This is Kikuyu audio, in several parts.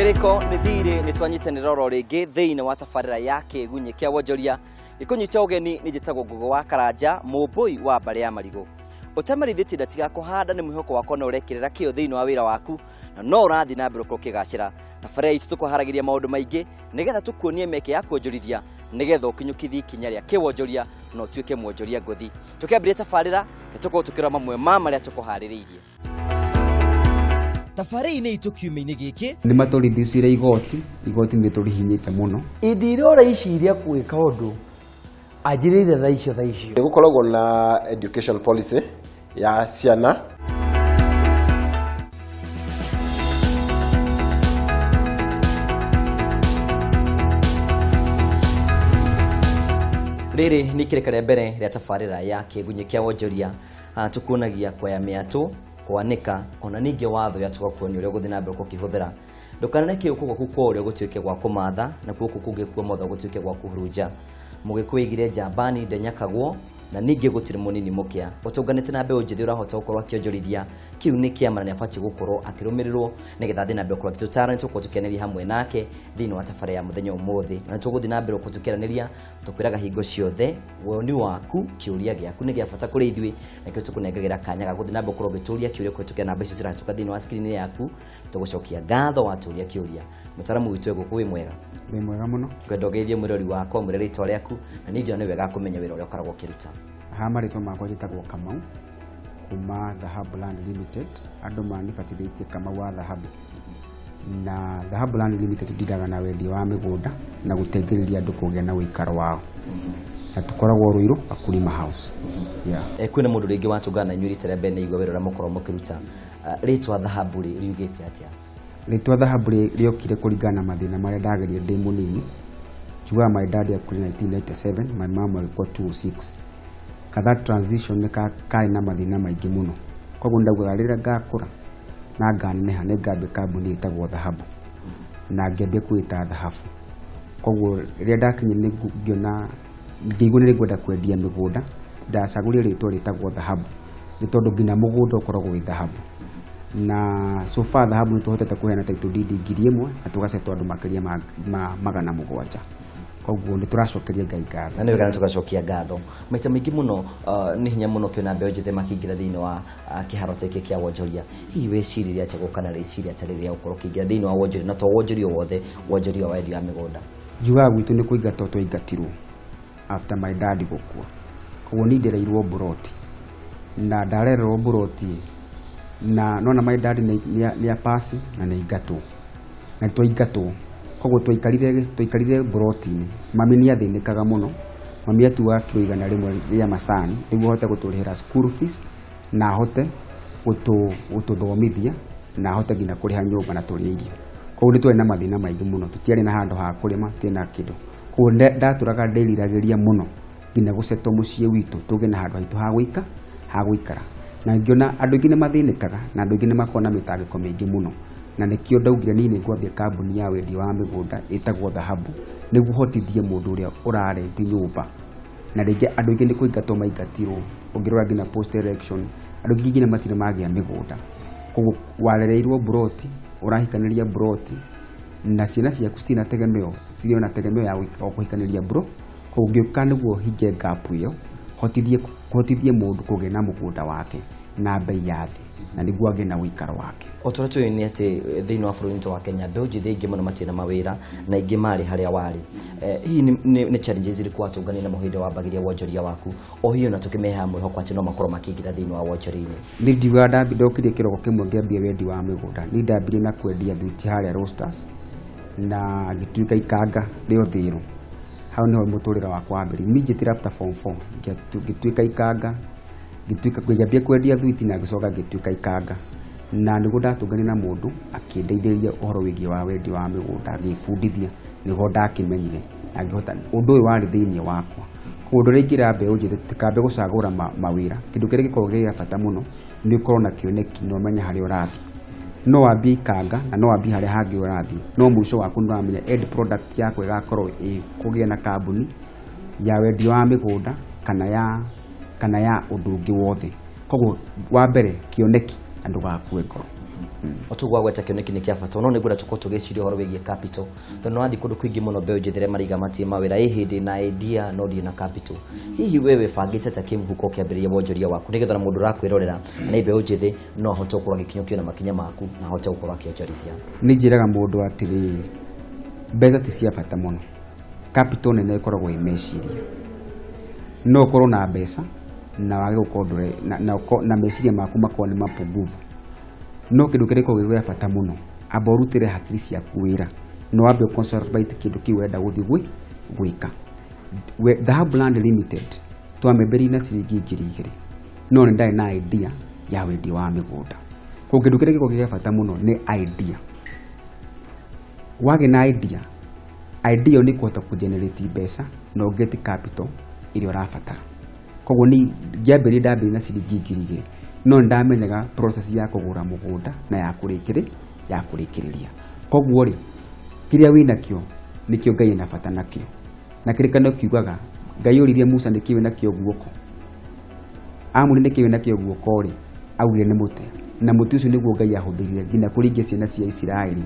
Kiriko nĩ thirĩ nĩ twanyitanĩra oro rĩngĩ thĩinĩ wa tabarĩra ya Kĩgunyĩ kĩa Wonjoria. Gĩkũnyita ũgeni nĩ njĩtagwo Ngũgũ wa Karanja, mũmbũi wa mbarĩ ya marigũ. Ũtamarithĩtie ndatiga kũhanda nĩ mwĩhoko wakwa na ũrekĩrĩra kĩo thĩinĩ wa wĩra waku na no ũrathiĩ na mbere ũkorwo ũkĩgacĩra. Tabarĩra itũ tũkũharagĩria maũndũ maingĩ nĩgetha tũkuonie mĩeke ya kuonjorithia nĩgetha ũkinyũkithie ikinya rĩa kĩwonjoria na ũtuĩke mwonjoria ngũthi. Tũkĩambĩrĩria tabarĩra tũkorwo tũkĩrora mamwe ma marĩa tũkũharĩrĩirie. Tabarĩra-inĩ itũ kiumia-inĩ gĩkĩ nĩ matũrithicire igoti, igoti nĩ tũrihinyĩte mũno. Indi iria ũreciria gwĩka ũndũ anjĩrĩire thaa icio thaa icio. Nĩ gũkoragwo na education policy ya ciana. Rĩrĩ nĩ ikĩrĩka rĩa mbere rĩa tabarĩra ya Kĩgunyĩ kĩa Wonjoria. Tukuonagia kwaya mĩatũ, kwanĩka ona ningĩ watho ya tũgakuonia ũrĩa ũgũthiĩ na mbere gũkĩhũthĩra. Ndũkanareke guoko gwaku kwa ũrĩo gũtuĩke gwa kũmatha na guoko kũngĩ kwa ũmotho gũtuĩke gwa kũhurunja. Mũgĩkũyũ aigire njambani ndenyakagwo na ningĩ gũtirĩ mũnini mũkĩa. Ũtũnganĩte na mbeũ njĩthĩ ũrahota gũkorwo akĩonjorithia kĩu nĩ kĩama na nĩabatiĩ gũkorwo akĩrũmĩrĩrwo nĩgetha athiĩ na mbere gũkorwo agĩtũtara. Nĩ tũgũkorwo tũkĩaranĩria hamwe nake thĩinĩ wa tabarĩra ya mũthenya ũmũthĩ, na nĩ tũgũthiĩ na mbere gũkorwo tũkĩaranĩria. Tũkwĩraga hingo ciothe woni waku, kĩũria gĩaku nĩ gĩa bata kũrĩ ithuĩ, na kĩo tũkũnengagĩra kanya ga gũthiĩ na mbere gũkorwo ũgĩtũria kĩũria kũhĩtũkĩra namba icio cirahĩtũka thĩinĩ wa screen yaku. Tũgũcokia ngatho watũria kĩũria. Mũtaramu witũ egũkũ wĩ mwega? Wĩ mwega mũno. Ngwenda ũgeithie mwĩrori wakwa, mwĩre rĩtwa rĩaku na ningĩ nĩ wega kũmenya wĩra ũrĩa ũkoragwo ũkĩruta. Haha marĩtwa makwa njĩtagwo Kamau kuma Dhahabu Land Limited. Andũ manibatithĩtie Kamau wa Dhahabu. Na Dhahabu Land Limited tũndindaga na wendia wa mĩgũnda na gũteithĩrĩria andũ kũgĩa na ũikaro wao. Na tũkoragwo Ruiru, Akulima House. Yeah. Kwĩna mũndũ rĩngĩ watũngana na inyuĩ rita rĩa mbere nĩ aigua wĩra ũrĩa mũkoragwo mũkĩruta. Rĩtwa Dhahabu rĩ riugĩte atĩa? Rĩtwa Dhahabu rĩokire kũringana na mathĩna marĩa ndagerire ndĩ mũnini. Njugaga my dad akuire 1997, my mom agĩkua 2006. Katha transition nĩ karĩ na mathĩna maingĩ mũno. Koguo ndaugaga rĩrĩa ngakũra na nganeneha nĩ ngambia kambuni ĩtagwo Dhahabu na ngĩambia kwĩta Dhahabu. Koguo rĩrĩa ndakinyire ngĩona ngĩigua nĩ ngwenda kwendia mĩgũnda, ndacagũrire rĩtwa rĩtagwo Dhahabu nĩ tondũ nginya mũgũnda ũkoragwo wĩ Dhahabu. Na so far Dhahabu nĩ tũhotete kũheana title deed 1000 na tũgacetwo andũ makĩria ma 700. Koguo nĩ tũracokeria Ngai ngatho. Na nĩ wega tũgacokia ngatho. Maita maingĩ mũno nĩ hinya mũno kĩona mbeũ njĩthĩ makĩingĩra thĩinĩ wa kĩharo gĩkĩ kĩa wonjoria. Hihi weciririe atĩa gũka na rĩciria ta rĩrĩa ũkorwo ũkĩingĩra thĩinĩ wa wonjoria, na to wonjoria wothe, wonjoria wa wendia wa mĩgũnda? Njugaga gwitũ nĩ kũingatwo twaingatirwo after my dad gũkua. Koguo niĩ ndereirwo mburoti na ndarererwo mburoti na nona my dad nĩ apasi na nĩ aingatwo na twaingatwo. Koguo twaikarire mburoti-inĩ. Mami nĩ athĩnĩkaga mũno. Mami atuaga kiro 100 rĩa macani nĩguo ahote gũtũrĩhĩra school fees na ahote gũtũthomithia na ahote nginya kũrĩha nyũmba na tũrĩe irio. Koguo nĩ twarĩ na mathĩna maingĩ mũno, tũtiarĩ na handũ ha kũrĩma, tũtiarĩ na kĩndũ. Koguo ndatũraga ndĩriragĩria mũno nginya gũcetwo mũciĩ witũ tũgĩe na handũ haitũ ha gũikara. Na ngĩona andũ aingĩ nĩ mathĩnĩkaga na andũ aingĩ nĩ makoragwo na mĩtangĩko mĩingĩ mũno. Na nĩkĩo ndaugire niĩ nĩ ngwambia kambuni ya wendia wa mĩgũnda ĩtagwo Dhahabu nĩguo hotithie mũndũ ũrĩa ũrarenti nyũmba. Na rĩngĩ andũ aingĩ nĩ kũingatwo maingatirwo, ũngĩrora nginya post election andũ aingĩ nginya matirĩ magĩa mĩgũnda. Koguo warereirwo mburoti, ũrahikanĩria mburoti na ciana ciaku citirĩ na tegemeo, citirĩ na tegemeo ya kũhikanĩria mburo. Koguo ngĩũka nĩguo hinge gap ĩyo, hotithie mũndũ kũgĩa na mũgũnda wake na bei ya thĩ na nĩguo agĩe na ũikaro wake. O ta ũrĩa tũĩ nĩ atĩ thĩinĩ wa bũrũri witũ wa Kenya mbeũ njĩthĩ aingĩ mũno matirĩ na mawĩra na aingĩ marĩ harĩa warĩ. Hihi nĩ challenges irĩkũ watũnganire namo hĩndĩ wambagĩria wonjoria waku, o hihi ona tũkĩmehaga mwĩhoko atĩ no makorwo makĩingĩra thĩinĩ wa wonjoria-inĩ? Niĩ ndiugaga ndokire kĩroko kĩmwe ngĩambia wendi wa mĩgũnda. Niĩ ndambirie na kwendia thuiti harĩa Roasters na ngĩtuĩka ikanga rĩa Ũthĩrũ. Hau nĩho mũtũrĩre wakwa wambĩrĩirie. Immediately after form 4 ngĩtuĩka ikanga, ngĩambia kwendia thuiti na ngĩcoka ngĩtuĩka ikanga. Na nĩguo ndatũnganire na mũndũ akĩndeithĩrĩria ũhoro wĩgiĩ wa wendia wa mĩgũnda, agĩbundithia, nĩguo ndakĩmenyire na ngĩhota. Ũndũ ũyũ warĩ thĩinĩ wakwa. Koguo ũndũ ũrĩa ingĩra mbeũ njĩthĩ, tũtikambe gũcagũra mawĩra. Kĩndũ kĩrĩa gĩkoragwo gĩ gĩa bata mũno nĩ ũkorwo na kĩoneki na ũmenye harĩa ũrathiĩ. No wambie ikanga na no wambie harĩa hangĩ ũrathiĩ, no mũico waku nĩ ũramenya end product yaku ĩgakorwo ĩ kũgĩa na kambuni ya wendia wa mĩgũnda kana ya ũndũ ũngĩ wothe. Koguo wa mbere kĩoneki na ndũgakue ngoro. Otuguo gweta kĩoneki nĩ kĩa bata no nĩngwenda tũkorwo tũgĩciria ũhoro wĩgiĩ capital tondũ nĩ wathiĩ kũndũ kũingĩ mũno mbeũ njĩthĩ arĩa maraiga matirĩ mawĩra ĩ hĩndĩ na idea no ndirĩ na capital. Hihi we wĩbangĩte ta kĩmũhuko ũkĩambĩrĩria wonjoria waku nĩgetha ona mũndũ ũrakwĩrorera na mbeũ njĩthĩ no ahote gũkorwo agĩkinyũkio na makinya maku na ahote gũkorwo akĩonjorithia? Nĩ njĩraga mũndũ atĩrĩrĩ, mbeca ti cia bata mũno, capital nene ĩkoragwo ĩ meciria. No ũkorwo na mbeca na wage gũkorwo ndũre na meciria maku makorwo nĩ mapungufu, no kĩndũ kĩrĩa gĩkoragwo gĩ gĩa bata mũno, amba ũrutĩre hakiri ciaku wĩra na wambe ũconcentrate kĩndũ kĩu ũrenda gũthiĩ gwĩka. Dhahabu Land Limited twamĩambĩrĩirie na ciringi 2000, no nĩ ndarĩ na idea ya wendia wa mĩgũnda. Koguo kĩndũ kĩrĩa gĩkoragwo gĩ gĩa bata mũno nĩ idea. Wagĩa na idea, idea ĩyo nĩ ĩkũhota kũ generate mbeca na ũgeti capital ĩrĩa ũrabatara. Koguo ni ngĩambĩrĩria ndambĩrĩirie na ciringi 2000, no nĩ ndamenyaga process ya kũgũra mũgũnda na ya kũrĩkĩrĩria. Koguo rĩ, kĩrĩa wĩnakĩo nĩkĩo Ngai ena bata nakĩo. Na kĩrĩkanĩro kiugaga Ngai oririe Musa nĩkĩ wĩnakĩo guoko, amũrire nĩkĩ wĩnakĩo guoko rĩ, augire nĩ mũtĩ, na mũtĩ ũcio nĩguo Ngai ahũthĩrire nginya kũringia ciana cia Isiraeli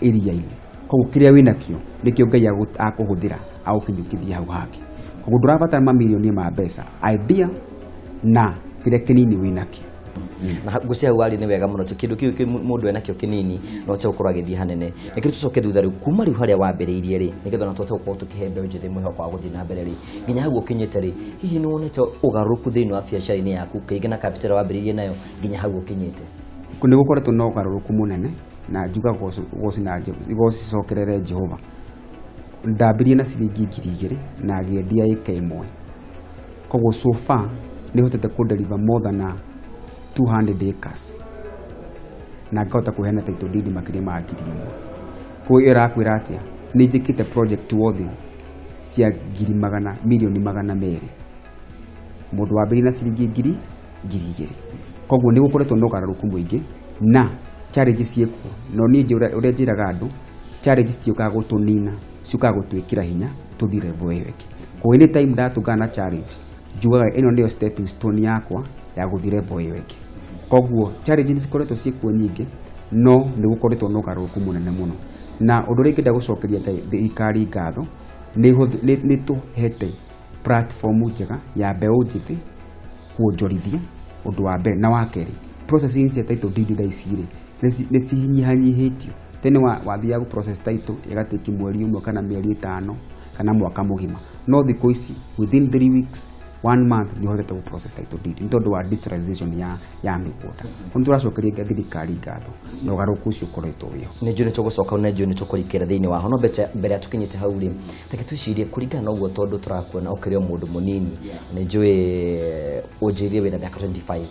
iria-inĩ. Koguo kĩrĩa wĩnakĩo nĩkĩo Ngai akũhũthĩra agũkinyũkithie hau hangĩ. Koguo ndũrabatara mamirioni ma mbeca, idea na kĩrĩa kĩnini wĩnakĩo. Na ngũcia hau warĩ nĩ wega mũno kĩndũ kĩu mũndũ enakĩo kĩnini no ahote gũkorwo agĩthiĩ hanene. Reke tũcoke thutha rĩu kuma rĩu harĩa wambĩrĩirie rĩ, nĩgetha ona tũhote gũkorwo tũkĩhe mbeũ njĩthĩ mwĩhoko wa gũthiĩ na mbere rĩ, nginya hau ũkinyĩte rĩ, hihi nĩ wonete ũgarũrũku thĩinĩ wa biacara-inĩ yaku kĩngĩ na capital ĩrĩa wambĩrĩirie nayo nginya hau ũkinyĩte? Nĩ gũkoretwo na ũgarũrũku mũnene na njugaga goci cokerere Jehova. Ndambirie na ciringi 2000 na ngĩendia ĩka ĩmwe. Koguo so far nĩ hotete kũ deliver more than 200 acres na ngahota kũheana title deed makĩria ma 1000. Koguo ĩyo ĩrakwĩra atĩa? Nĩ njĩkĩte project worth cia ngiri magana mirioni 200, mũndũ wambĩrĩirie na ciringi 2000. Koguo nĩ gũkoretwo na ũgarũrũku mũingĩ na challenge ciĩkuo, no niĩ ũrĩa njĩraga andũ, challenge citiũkaga gũtũnina, ciũkaga gũtwĩkĩra hinya tũthiĩ level ĩyo ĩngĩ. Koguo anytime ndatũngana na challenge, njugaga ĩno nĩyo stepping stone yakwa ya gũthiĩ level ĩyo ĩngĩ. Koguo challenge nĩ cikoretwo ciĩkuo nyingĩ, no nĩ gũkoretwo na ũgarũrũku mũnene mũno. Na ũndũ ũrĩa ingĩenda gũcokeria thirikari ngatho, nĩ tũhete platform njega ya mbeũ njĩthĩ kuonjorithia, ũndũ wa mbere. Na wa kerĩ, processing cia title deed thaa ici rĩ, nĩ cinyihanyihĩtio. Tene wathiaga gũ process title ĩgatĩki mweri ũmwe kana mĩeri 5 kana mwaka mũgima, no thikũ ici within 3 weeks, one month nĩ ũhotete gũ process title deed nĩ tondũ wa digitalization ya mĩgũnda. Nĩ tũracokeria thirikari ngatho na ũgarũrũku ũcio ũkoretwo wĩho. Nĩ njũĩ nĩ tũgũcoka na njũĩ nĩ tũkũrikĩra thĩinĩ waho, no mbere ya tũkinyĩte hau rĩ, reke twĩcirie kũringana na ũguo, tondũ tũrakuona ũkĩrĩ o mũndũ mũnini, nĩ njũĩ ũnjĩrie wĩna mĩaka 25.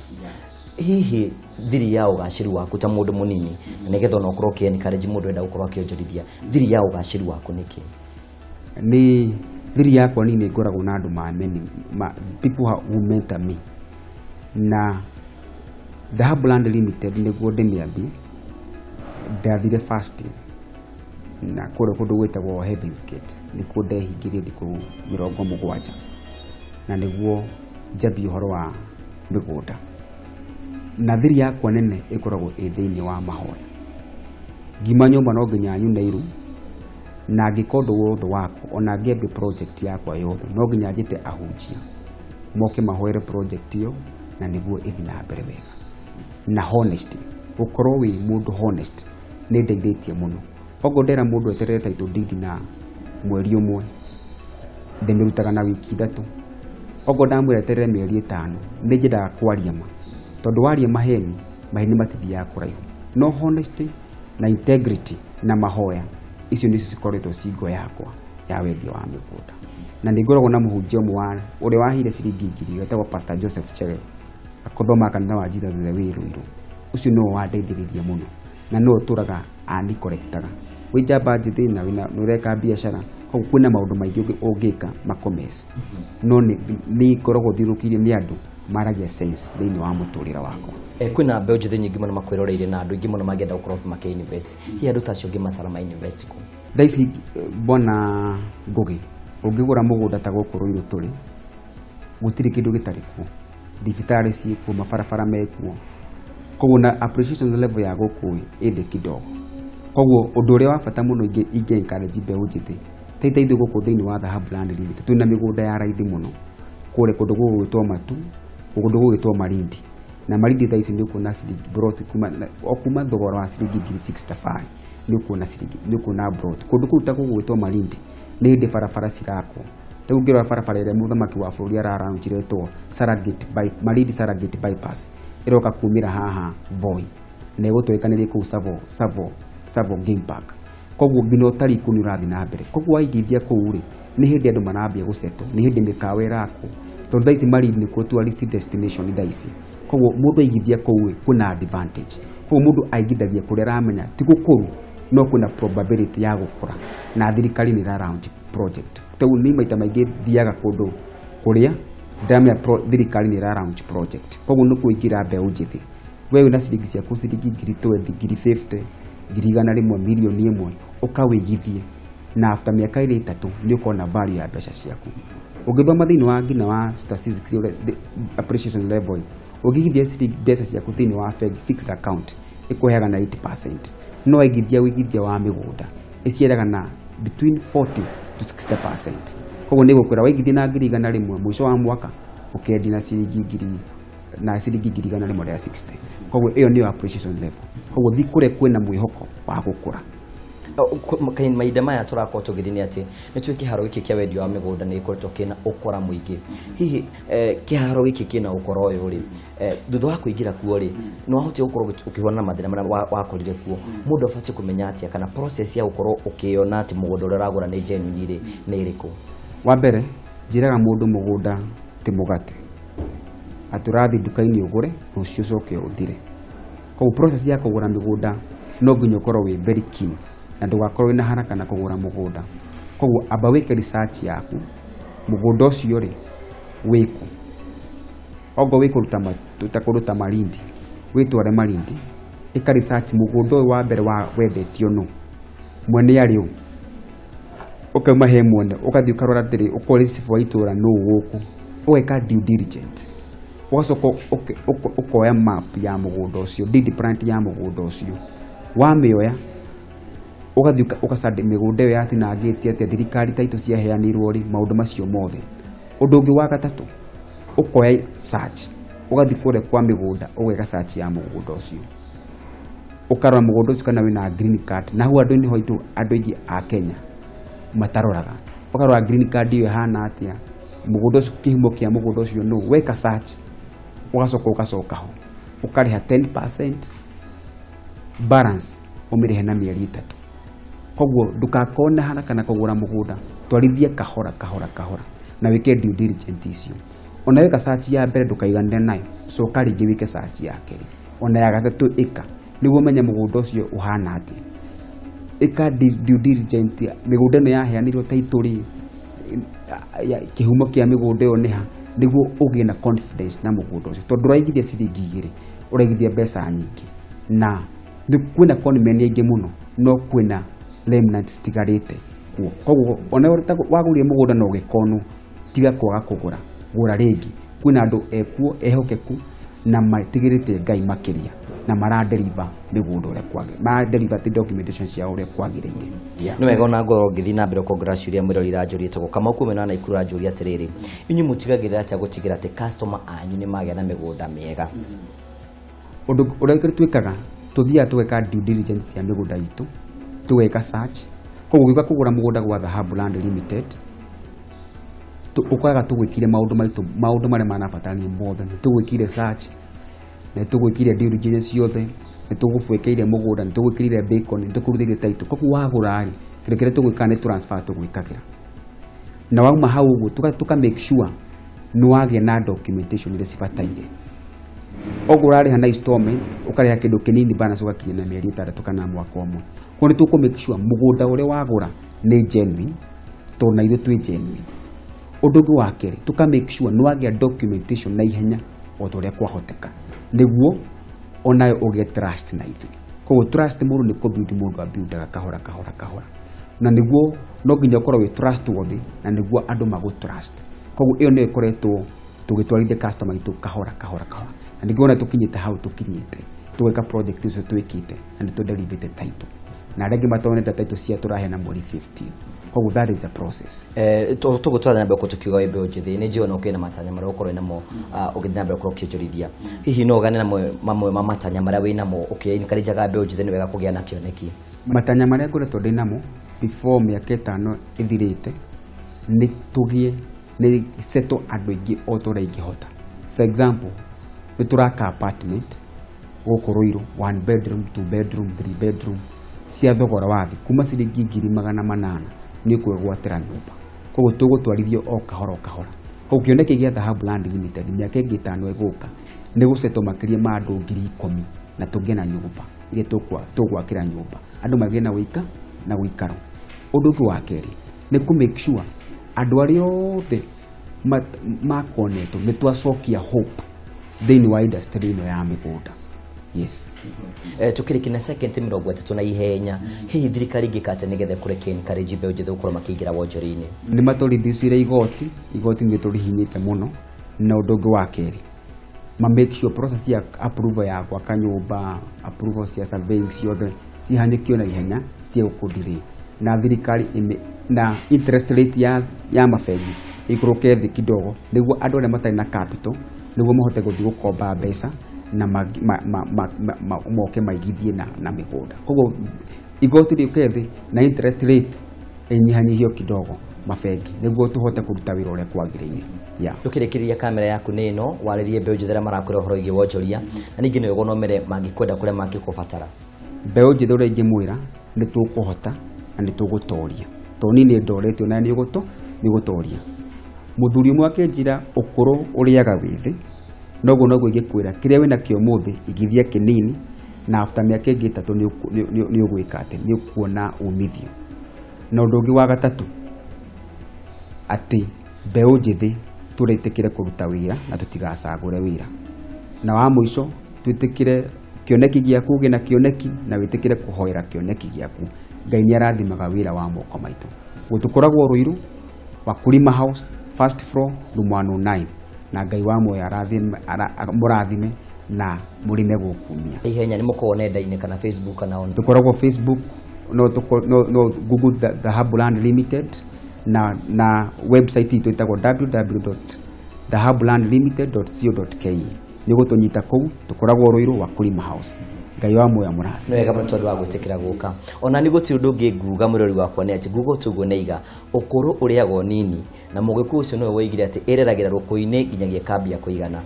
Hihi thiri ya ũgacĩru waku ta mũndũ mũnini, na nĩgetha ona ũkorwo ũkĩ encourage mũndũ enda gũkorwo akĩonjorithia, thiri ya ũgacĩru waku nĩ kĩ? Nĩ thiri yakwa niĩ nĩ ngoragwo na andũ ma many people who mentor me. Na Dhahabu Land Limited, nĩguo ndĩmĩambie, ndathire fasting na kũrĩa kũndũ gwĩtagwo Heavens Gate, nĩkuo ndehingĩrie thikũ 70 na nĩguo njambie ũhoro wa mĩgũnda. Na thiri yakwa nene ĩkoragwo ĩ thĩinĩ wa mahoya. Ngima nyũmba no nginya nyune iru na ngĩka ũndũ wothe wakwa, ona ngĩambia project yakwa yothe no nginya njĩte ahunjia moke mahoere project ĩyo na nĩguo ĩthiĩ na mbere wega. Na honesty, gũkorwo wĩ mũndũ honest nĩ ndeithĩtie mũno. Okorwo ndera mũndũ eterere title deed na mweri ũmwe, ndĩmĩrutaga na wiki 3. Okorwo ndamwĩra eterere mĩeri 5, nĩ nyendaga kwaria ma, tondũ waria maheni, maheni matithiaga kũraihu. No honesty na integrity na mahoya, icio nĩcio cikoretwo ci ngo yakwa ya wendia wa mĩgũnda. Na nĩ ngoragwo na mũhunjia ũmwe wa ũrĩa waheire ciringi 1000, wetagwo Pastor Joseph Chege, akothomaga kanitha wa Jesus the Way Ruiru. Ũcio nĩwe wandeithĩrĩirie mũno na nĩwe ũtũraga anikorektaga wĩ njamba njĩthĩ na wĩna nĩ ũreka biacara. Koguo kwĩna maũndũ maingĩ ũngĩka makomesi, no nĩ ngoragwo thiũrũrũkĩirio nĩ andũ maragia sense thĩinĩ wa mũtũrĩre wakwa. Kwĩna mbeũ njĩthĩ nyingĩ mũno makwĩroreire na andũ aingĩ mũno mangĩenda gũkorwo makĩ invest. Hihi andũ ta acio ũngĩmatara ma invest kũ? Thaa ici, bwana Ngũgĩ, ũngĩgũra mũgũnda ta gũkũ Ruiru tũrĩ, gũtirĩ kĩndũ gĩtarĩ kuo, thibitarĩ ciĩkuo, mabarabara mekuo. Koguo na appreciation level ya gũkũ ĩ thĩ kidogo. Koguo ũndũ ũrĩa wa bata mũno ingĩ encourage mbeũ njĩthĩ ta ithuĩ gũkũ thĩinĩ wa Dhahabu Land Limited twĩna mĩgũnda ya raithi mũno kũrĩa kũndũ gũgwĩtwo Matu, kũndũ gũgwĩtwo Malindi. Na Malindi thaa ici nĩ ũkuona ciringi plot kuma o kuma thogora wa ciringi ngiri 65 nĩ ũkuona ciringi, nĩ ũkuona plot. Kũndũ kũu ta gũgwĩtwo Malindi nĩ hĩndĩ barabara cirakwo. Rĩu ũngĩrora barabara ĩrĩa mũthamaki wa bũrũri araraunjire ĩtwo Saragate by Malindi Saragate bypass ĩroka kumĩra haha Voi na ĩgũtwĩkanĩria kũu Tsavo Game Park. Koguo nginya ũtarii kũu nĩ ũrathiĩ na mbere. Koguo waigithia kũu rĩ, nĩ hĩndĩ andũ marambia gũcetwo, nĩ hĩndĩ mĩkawa ĩrakwo, tondũ thaa ici Malindi nĩkuo tourist destination thaa ici. Koguo mũndũ aigithia kũu rĩ, kwĩna advantage. Koguo mũndũ aigithagia kũrĩa aramenya ti gũkũru no kwĩna probability ya gũkũra, na thirikari nĩ ĩra launch project. Rĩu niĩ maita maingĩ thiaga kũndũ kũrĩa ndamenya thirikari nĩ ĩra launch project. Koguo nĩ kũingĩra mbeũ njĩthĩ, we wĩna ciringi ciaku ciringi ngiri 20, ngiri 50, ngiri 100, mirioni 1, ũkawĩigithie na after mĩaka ĩrĩ ĩtatũ nĩ ũkona value ya mbeca ciaku. Ũngĩthoma thĩinĩ wa nginya wa statistics ũrĩa appreciation level, ũngĩigithia ciringi mbeca ciaku thĩinĩ wa bengi fixed account ĩkũheaga na 80%, no waigithia wĩigithia wa mĩgũnda ĩciaraga na between 40 to 60%. Koguo nĩ gũkwĩra waigithia na ngiri 100 mũico wa mwaka ũkendia na ciringi ngiri na ciringi ngiri 160. Koguo ĩyo nĩyo appreciation level. Koguo thi kũrĩa kwĩna mwĩhoko wa gũkũra. Mahinda maya tũrakorwo tũgĩthiĩ nĩ atĩ nĩ tũĩ kĩharo gĩkĩ kĩa wendia wa mĩgũnda nĩ gĩkoretwo kĩna ũkora mũingĩ. Hihi kĩharo gĩkĩ kĩna ũkora ũyũ rĩ, thutha wa kũingĩra kuo rĩ, nĩ wahotire gũkorwo ũkĩhũrana na mathĩna marĩa wakorire kuo? Mũndũ abatiĩ kũmenya atĩa kana process ya gũkorwo ũkĩona atĩ mũgũnda ũrĩa ũragũra nĩ genuine rĩ, nĩ ĩrĩkũ? Wa mbere njĩraga mũndũ mũgũnda ti mũgate, atĩ ũrathiĩ nduka-inĩ ũgũre rũciũ ũcoke ũthire. Koguo process ya kũgũra mĩgũnda no nginya ũkorwo wĩ very keen na ndũgakorwo wĩna haraka na kũgũra mũgũnda. Koguo amba wĩke research yaku, mũgũnda ũcio rĩ wĩkũ, okorwo wĩ kũndũ ta Malindi, wĩtware Malindi, ĩka research mũgũnda ũyũ wa mbere wa wendetio nũ, mwene arĩ ũ, ũkauma he mwene ũgathiĩ ũkarora atĩrĩ, ũkoria cibũ wa itũra nũ gũkũ, ũgeka due diligence, ũgacoka ũkoya map ya mũgũnda ũcio, deed plan ya mũgũnda ũcio, wamĩoya ũgathiĩ ũgacandi mĩgũnda ĩyo yatinangĩtie atĩa, thirikari taitũ ciaheanirwo rĩ, maũndũ macio mothe. Ũndũ ũngĩ wa gatatũ, ũkoya search, ũgathiĩ kũrĩa kwa mĩgũnda ũgeka search ya mũgũnda ũcio, ũkarora mũgũnda ũcio kana wĩna green card. Na hau andũ nĩho itũ andũ aingĩ a Kenya mataroraga, ũkarora green card ĩyo ĩhana atĩa, mũgũnda ũcio, kĩhumo kĩa mũgũnda ũcio nũ, weka search ũgacoka ũgacoka ho ũkarĩha 10% balance ũmĩrĩhe na mĩeri 3. Koguo ndũgakorwo na haraka na kũgũra mũgũnda, twarithie kahora kahora kahora na wĩke due diligence icio. Ona weka search ya mbere ndũkaiganĩre nayo, coka rĩngĩ wĩke search ya kerĩ, ona ya gatatũ ĩka, nĩguo ũmenye mũgũnda ũcio ũhana atĩa. Ĩka due diligence, mĩgũnda ĩno yaheanirwo title rĩ, kĩhumo kĩa mĩgũnda ĩyo nĩ ha, nĩguo ũgĩe na confidence na mũgũnda ũcio, tondũ ndũraigithia ciringi 2, ũraigithia mbeca nyingĩ, na kwĩna conmen aingĩ mũno, no kwĩna remnants citigarĩte kuo. Koguo ona wagũrire mũgũnda na ũgĩkonwo, tiga kwaga kũgũra, gũra rĩngĩ. Kwĩna andũ ekuo ehokeku na matigĩrĩte Ngai makĩria na maradeliver mĩgũnda ũrĩa kwagĩrĩire, maradeliver ti documentation ciao ũrĩa kwagĩrĩire. Nĩ wega ona ngorwo ngĩthiĩ na mbere kuongerera ciũria mwĩrori iranjũria ĩtagwo Kamau kumena na Naikuru aranjũria atĩrĩrĩ, inyuĩ mũtigagĩrĩra atĩa gũtigĩrĩra atĩ customer anyu nĩ magĩa na mĩgũnda mĩega? Ũndũ ũrĩa twĩkaga, tũthiaga tũgeka due diligence cia mĩgũnda itũ, tũgeka search. Koguo ũgĩũka kũgũra mũgũnda gwa Dhahabu Land Limited, ũkoraga tũgwĩkire maũndũ maitũ, maũndũ marĩa marabatarania mothe, nĩ tũgwĩkire search, nĩ tũgwĩkire due diligence ciothe, nĩ tũgũbwĩkĩire mũgũnda, nĩ tũgwĩkĩrire bacon, nĩ tũkũrutĩire title. Koguo wagũra rĩ, kĩndũ kĩrĩa tũgwĩkaga nĩ transfer tũgwĩkagĩra. Na wauma hau ũguo, tũka make sure nĩ wagĩa na documentation iria cibataire. Okorwo ũrarĩha na installment, ũkarĩha kĩndũ kĩnini balance ũgakinya na mĩeri 6 kana mwaka ũmwe. Koguo nĩ tũkũ make sure mũgũnda ũrĩa wagũra nĩ genuine, tondũ na ithuĩ twĩ genuine. Ũndũ ũngĩ wa kerĩ, tũka make sure nĩ wagĩa documentation na ihenya o ta ũrĩa kwahoteka, nĩguo onayo ũgĩe trust na ithuĩ. Koguo trust mũndũ nĩ kũ-build mũndũ abuildaga kahora kahora kahora, na nĩguo no nginya ũkorwo wĩ trustworthy na nĩguo andũ magũ trust. Koguo ĩyo nĩyo ĩkoretwo tũgĩtwarithia customer itũ kahora kahora kahora, na nĩguo ona tũkinyĩte hau tũkinyĩte. Tũgeka project icio twĩkĩte na nĩ tũderivĩte title, na arĩa angĩ matonete title cia tũraheana mweri 15. Koguo that is a process. Tũgũtwara na mbere tũkiuga wĩ mbeũ njĩthĩ, nĩ njũĩ ona ũkĩrĩ na matanya marĩa ũkorwo namo ũgĩthiĩ na mbere gũkorwo ũkĩonjorithia. Hihi no ũgane mamwe ma matanya marĩa wĩ namo ũkĩ-encourage-aga mbeũ njĩthĩ nĩ wega kũgĩa na kĩoneki? Matanya marĩa ngoretwo ndĩ namo before mĩaka 5 ĩthirĩte nĩ tũgĩe nĩ settle andũ aingĩ o ta ũrĩa ingĩhota. For example, nĩ tũraka apartment gũkũ Ruiru, 1 bedroom, 2 bedroom, 3 bedroom, cia thogora wa thĩ kuma ciringi 800,000 nĩ ũkwĩgwatĩra nyũmba. Koguo tũgũtwarithio o kahora o kahora. Koguo kĩoneki gĩa Dhahabu Land Limited mĩaka ĩngĩ 5 ĩgũka nĩ gũcetwo makĩria ma andũ 10,000 na tũgĩe na nyũmba iria tũgwakĩra nyũmba andũ magĩe na wĩika na wĩikaro. Ũndũ ũngĩ wa kerĩ nĩ kũ make sure andũ arĩa othe makonetwo nĩ twacokia hope thĩinĩ wa industry ĩno ya mĩgũnda. Yes. Tukĩrĩkia na second 30 na ihenya, hihi thirikari ĩngĩka atĩa nĩgetha kũrekia encourage mbeũ njĩthĩ gũkorwo makĩingĩra wonjoria-inĩ? Nĩ matũrindicire igoti, igoti nĩ tũrihinyĩte mũno. Na ũndũ ũngĩ wa kerĩ, ma make sure process ya approval ya gwaka nyũmba, approval cia surveying ciothe cihanyũkio na ihenya, citige gũkũ delay. Na thirikari na interest rate ya mabengi ikũrũke thĩ kidogo, nĩguo andũ arĩa matarĩ na capital nĩguo mahote gũthiĩ gũkomba mbeca na moke maigithie na mĩgũnda. Koguo igoti rĩũke thĩ na interest rate ĩnyihanyihio kidogo mabengi, nĩguo tũhote kũruta wĩra ũrĩa kwagĩrĩire. Yeah. Tũkĩrĩkĩrĩria, kamera yaku nĩ ĩno, warĩrie mbeũ njĩthĩ arĩa marakwĩra ũhoro wĩgiĩ wonjoria, na ningĩ nĩ wega ũnomere mangĩkwenda kũrĩa mangĩkũbatara. Mbeũ njĩthĩ ũrĩa ingĩmwĩra nĩ tũkũhota na nĩ tũgũtoria, tondũ niĩ nĩ ndoretio na nĩ ũgũtoria. Mũthuri ũmwe akĩnjĩra ũkũrũ ũrĩaga wĩthĩ, noguo noguo ingĩkwĩra kĩrĩa wĩnakĩo ũmũthĩ igithia kĩnini, na after mĩaka ĩngĩ 3 nĩ ũgwĩka atĩ nĩ ũkuona umithio. Na ũndũ ũngĩ wa gatatũ, atĩ mbeũ njĩthĩ tũretĩkĩre kũruta wĩra na tũtigacagũre wĩra. Na wa mũico, twĩtĩkĩre kĩoneki gĩaku, ũgĩe na kĩoneki na wĩtĩkĩre kũhoera kĩoneki gĩaku. Ngai nĩ arathimaga wĩra wa moko maitũ. Tũkoragwo Ruiru, Wakulima House, first floor, room 109. Na Ngai wa muoyo mũrathime na mũrĩme gũkumia. Ihenya nĩ mũkoragwo nenda-inĩ kana Facebook kana on? Tũkoragwo Facebook, no Google Dhahabu Land Limited, na website itũ ĩtagwo www.dhahabulandlimited.co.ke. Nĩ ũgũtũnyita kũu, tũkoragwo Ruiru, Wakulima House. Ngai wa muoyo mũrathime. Nĩ wega mũno tondũ wa gwĩtĩkĩra gũka. Ona nĩ gũtirĩ ũndũ ũngĩ nguga mũrori wakwa nĩ atĩ nguga tũguo nĩ iga ũkũrũ ũrĩagwo nini, na mũgĩkũyũ ũcio nĩwe woigire atĩ ĩreragĩra rũkũ-inĩ nginyagia ĩkambia kũigana.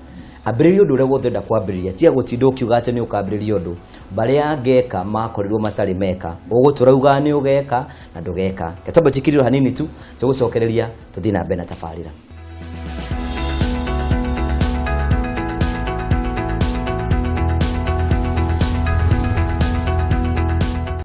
Ambĩrĩria ũndũ ũrĩa wothe ũrenda kwambĩrĩria, tiga gũtinda ũkiuga atĩ nĩ ũkambĩrĩria ũndũ. Barĩa ngeka makorirwo matarĩ meka, ũgũtũra ugaga nĩ ũgeka na ndũgeka. Reke twambe tũkirĩrwo hanini tu, tũgũcokereria tũthiĩ na mbere na tabarĩra.